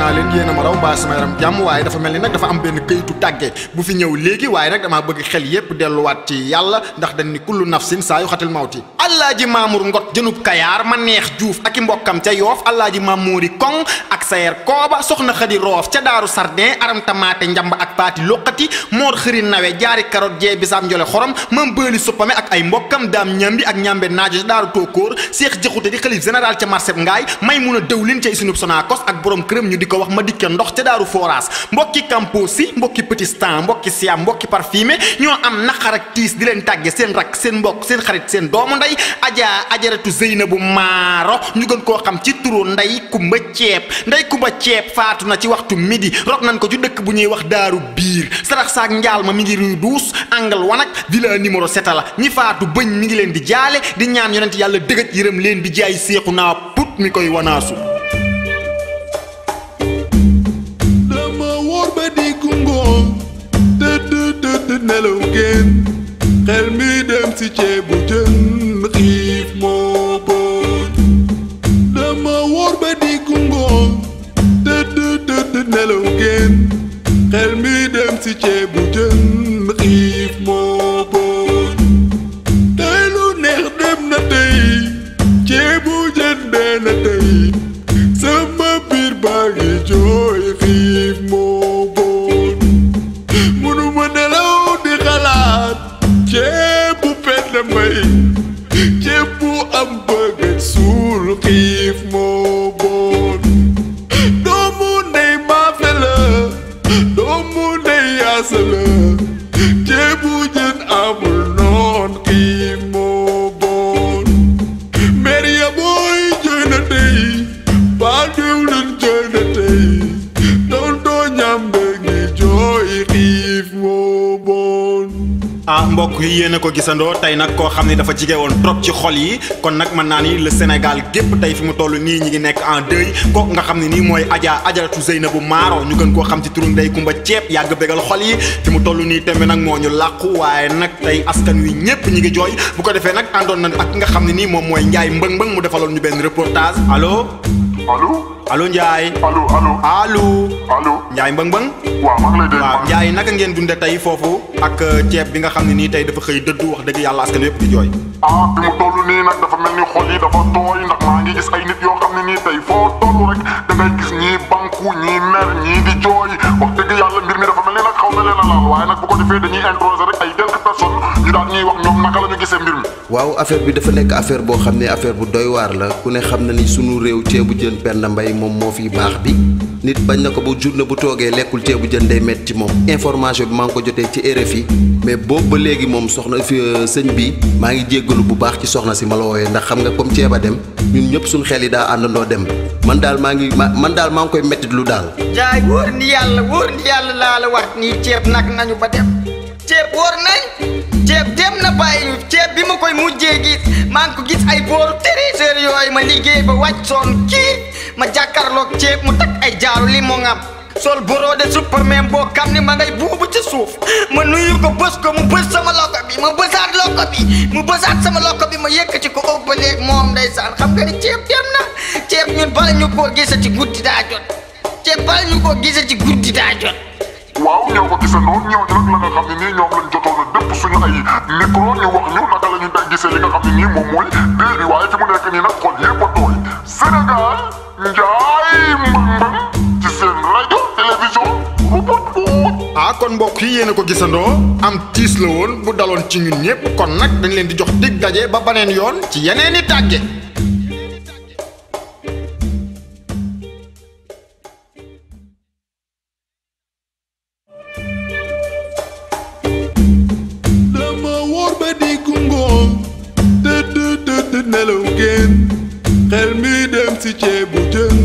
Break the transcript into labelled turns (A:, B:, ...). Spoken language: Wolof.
A: naa leen yéen a ma raw mbaa sama yaram jàmm waaye dafa mel ni nag dafa am benn këyitu tàgge bu fi ñëw léegi waaye nag damaa bëgg xel yépp delluwaat ci yàlla ndax dañ ni kullu nafsin saa yu xatil mawti Alaaji Mamour Ngot jënub Kayaar ma neex Juuf ak i mbokkam ca Yoof Alaaji Mamouri Kong ak Sayer Kooba soxna Xadi Roof ca Daaru Sardin aram tamaate njamba ak paati loqati moor xëri nawe jaari karot jee bisaab njole xorom mam bëli suppame ak ay mbokkam daam ñambi ak ñambe naajo ca Daaru Tóokóor Seex Jaxute di xalif général ca marché Ngaay may mun a dëwlin ca isinub Sonacos ak borom këram ñu di ko wax ma dikke ndox ca Daaru Foras mbokki Kamposi mbokki Petit Stan mbokki Siam mbokki Parfumé ñoo am naqar ak tiis di leen tàgge seen rak seen mbokk seen xarit seen doomu ndey ajaratu Zeynabu Maaro ñu gën koo xam ci turu Ndey Kumba Ceeb faatu na ci waxtu midi rok nañ ko ci dëkk bu ñuy wax Daaru Biir sarax saak njaal ma mi ngi rue 12 angle wanak villa numéro 7 la ñi faatu bëñ mi ngi leen di jaale di ñaan yonent yàlla dëgëj yërëm leen di jaay seexu naa put mi koy wanaasu
B: dama wóor ba di gungoon tëdd nelaw génn xel mi dem si ceebu jën xiif moo bon dama wóor ba di gungoon tëdd nelaw génn xel mi dem si ceebu jën xiif moo bon tey lu neex dem na tey ceebu jën dee na tey sama biir baa ngi jooy xiif moo bon munuma nelaw di xalaat ceebu Penda Mbay ceeb bu am bëgg suul xiif moo bon doomu ndey maafe la doomu ndey yaasa la ceebu jën amul noon xiif moo bon mer ya booy jooy na tey baa diwlin jooy na tey tontoo ñambe ngi jooy xiif moo bon
A: mbokk yi yéen a ko gisandoo tey nag koo xam ne dafa jige woon trop ci xol yi kon nag mën naa ni le Sénégal gépp tey fi mu toll nii ñi ngi nekk en deuil kooku nga xam ne nii mooy ajaratu Zeynabu Maaro ñu gën koo xam ci turu Ndey Kumba Ceeb yàgg bégal xol yi fi mu toll nii tembe nag moo ñu làqu waaye nag tey askan wi ñépp ñi ngi jooy bu ko defee nag àndoon na ak nga xam ne nii moom mooy Njaay Mbëng mu defaloon ñu benn reportage allo Njaay allo Njaay Mbëng
C: waaw maa ngi lay dégg
A: waaw Njaay naka ngeen dunde tey foofu ak ceeb bi nga xam ne nii tey dafa xëy dëddu wax dëgg yàlla askan yépp di jooy
C: bi mu toll nii nag dafa mel ni xol yi dafa tooy ndax maa ngi gis ay nit yoo xam ne nii tey foo toll rek da ngay gis ñii banku ñii mer ñii di jooy wax dëgg yàlla mbir mi dafa mel ni nag xaw na leen a laal waaye nag bu ko defee dañuy introsé rek ay quelques personnes ñu daal ñuy wax ñoom naka la ñu gisee mbir mi
D: waaw affaire bi dafa nekk affaire boo xam ne affaire bu doy waar la ku ne xam na ni sunu réew ceebu jën Penda Mbay moom moo fi baax bi nit bañ na ko bu journée bu toogee lekkul ceebu jën day metti ci moom information bi maa ngi ko jotee ci RFI mais boobu ba léegi moom soxna fi sëñ bi maa ngi jéggalu bu baax ci soxna si ma la wooyee ndax xam nga comme ceeb a dem ñun ñëpp suñu xel yi daa àndandoo dem man daal maa ngi koy mettit lu daal
E: jaay wóor ni yàlla laa la wax nii ceeb nag nañu ba dem ceeb wóor nañ ceeb dem na bàyyi ceeb bi ma koy mujjee gis maa ngi ko gis ay booru 13 heures yooyu ma liggéey ba wàcc soon kii ma jàkkaarloog ceeb mu takk ay jaaru li mu ngam sol borode Superman boo xam ne ma ngay buubu ci suuf ma nuyu ko bës ko mu bës sama loko bi ma bësaat loko bi mu bësaat sama loko bi ma yëkkati ko ëpp ba léegi moom ndeysaan xam nga ni ceeb dem na ceeb ñun bala ñu koo gisa ci guddi daa jot ceeb bala ñu koo gisa ci guddi daa jot
C: waaw ñoo ko gisandoo ñëw nag la nga xam ne nii ñoom lañ jotoon a dëpp suñu ay micro ñu wax ñu naka la ñu day gisee li nga xam ne nii moom mooy déy bi waaye fi mu nekk nii nag xol yépp a tooy Sénégal Njaay Mbëng ci seen rajo télévision
A: kon mbokk yi yéen a ko gisandoo am tiis la woon bu daloon ci ñun ñépp kon nag dañ leen di jox dig daje ba baneen yoon ci yeneeni tàgge
B: nelaw génn xel mi dem si ceebu jën